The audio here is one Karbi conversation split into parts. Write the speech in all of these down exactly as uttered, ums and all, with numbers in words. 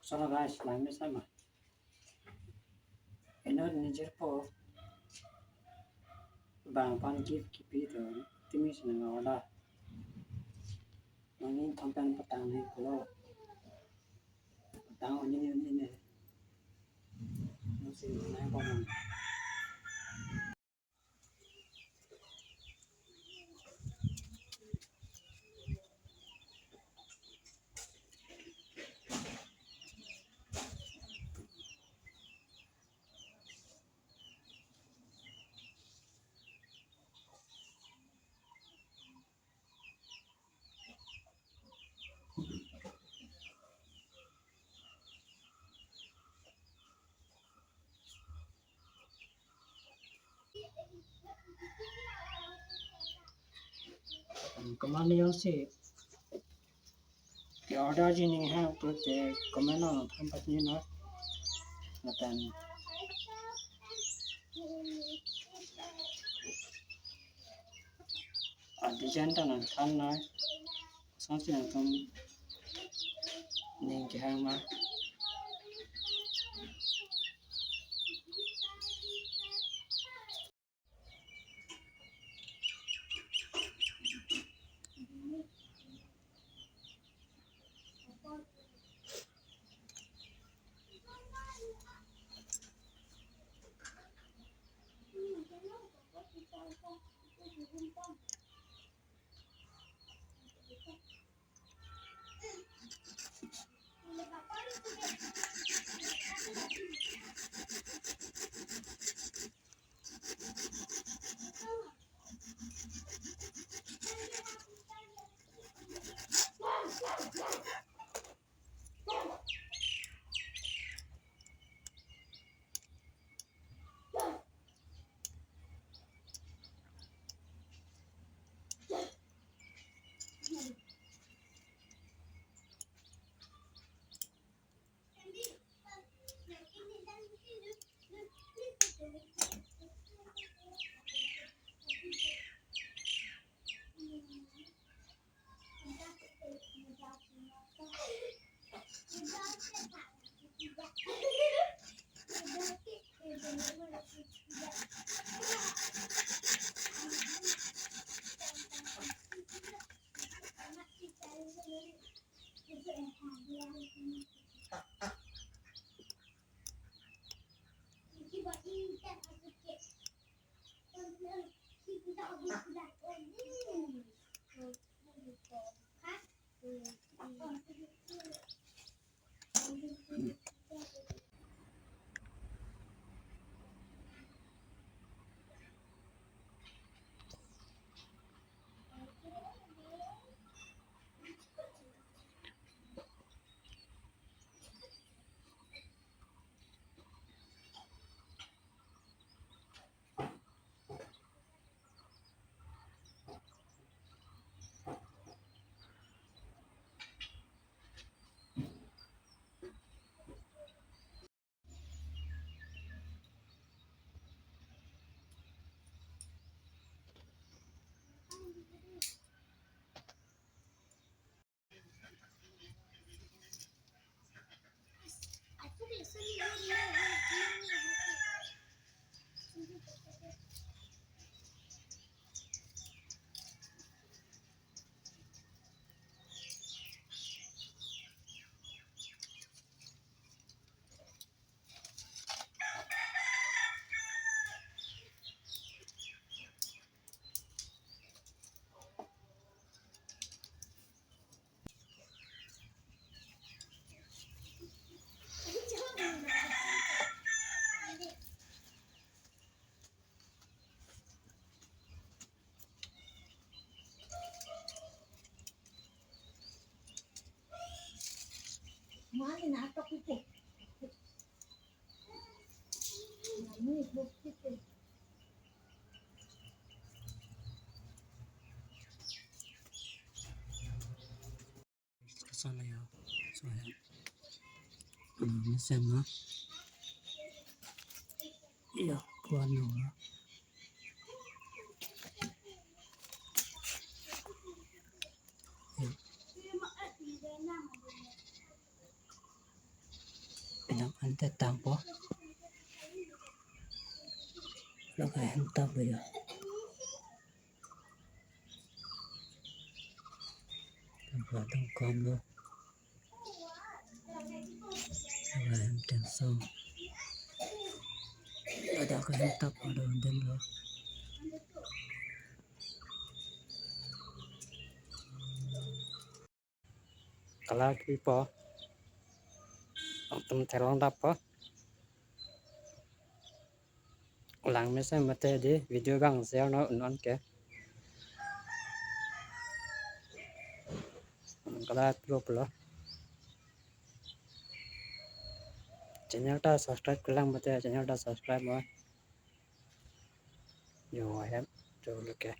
So guys, lang mesa ma. Inut nijirpo bang aphan gift kipi to timi si nang order. Nangning thampen patang ni pulo. Patang uni uni ne. Nang si nang pamang. Comment jongsi ke-order ji ning hang pulote comment along than pachini noi. Lapen a-design ta nangthan noi. Kosonsi nangtum ning kehang ma. Mani natok ite. Mani bukti ite. Kasala ya. So ya. Hmm, ini sama. Iya, kuan dulu. Ya. Tangpo. Laga hem tap lo ya. Laga dong kom lo. Laga hem teng song. Ada ke hem tap ada dem lo. Kalar kipipo. Atum theklong dappo. Langmesen mate di video bang share non non ke. Kalar group lo. Channel ta subscribe kelang mate channel ta subscribe mo. Yo, ahem. Tuh, oke.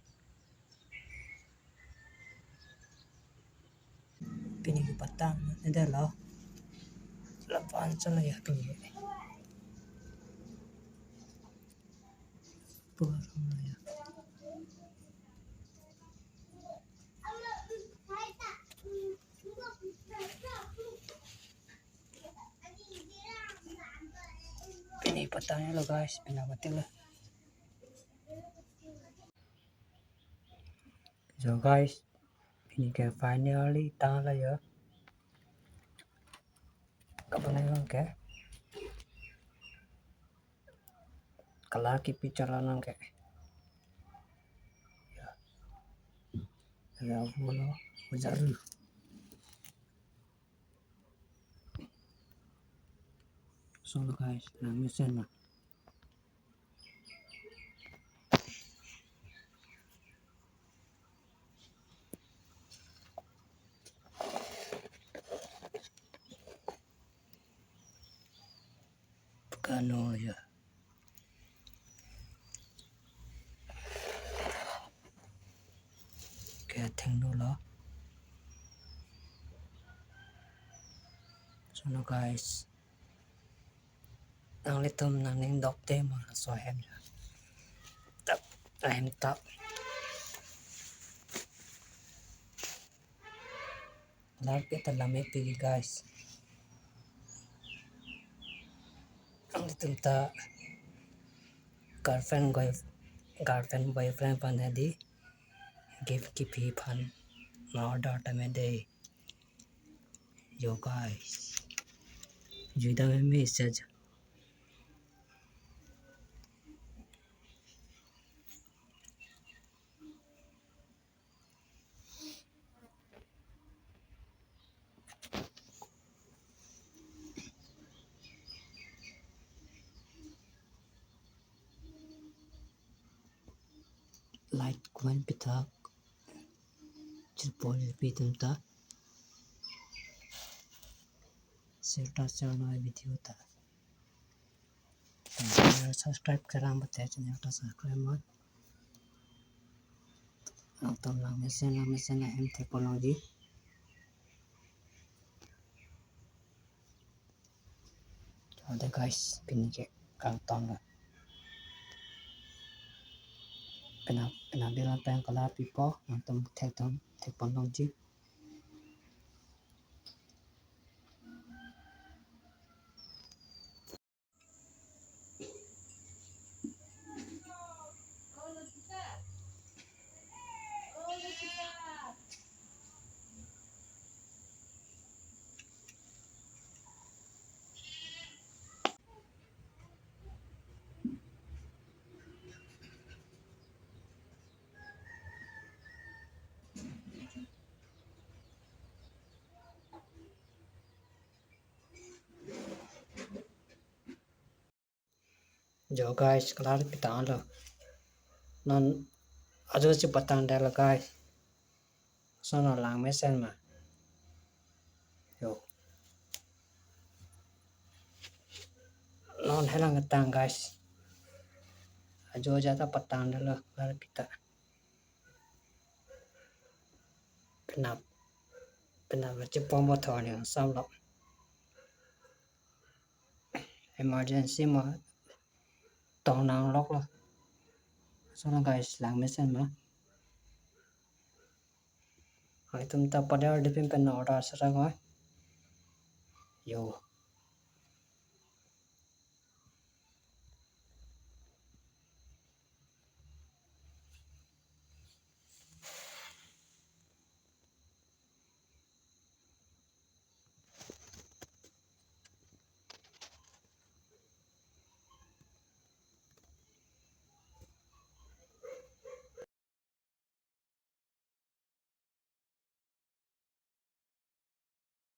Pini kepatang, ada lo. Lapan sana ya pini. Pulang ya. Pini patanglo guys, pini mati lo. So guys, pini ke finally tanglo ya. Kapan lagi ke? Kalar kipi chala nang ke. Ya. Ya, bolo, ujar. So guys, langmesen na. Kano ya. Ke thengno lo. So no guys. Nanglitum nangning dokte mo laso ahem ya. Tap, ahem tap. Lar ke ta lammet pigi guys. Nanglitum ta girlfriend, boy-, girlfriend boyfriend aphan hedi gift kipi aphan na order ta me de. Yo guys. Juida me message. Like, comment, pithak, chirpon pi atum ta. Share ta share noi video ta. Channel subscribe kelang mate channel ta subscribe mo. Nangtum langmesen langmesen ahem thekpo longji. Ada guys, pini ke kangton lo. Pina, pina bilang pen kalar pipo, nangtum thektum thekpon longji. Jo guys, kalar pitanglo. Non ajo si patangdetlo guys. Sono langmesen ma. Yo. Non helang tang guys. Ajo aja ta patangdetlo kalar pita. Penap. Penap chepon bo thor ni samlo. Emergency mo tong nangloklo. Sono guys langmesen ma. Itum ta padar dipin pen order sara ko. Yo.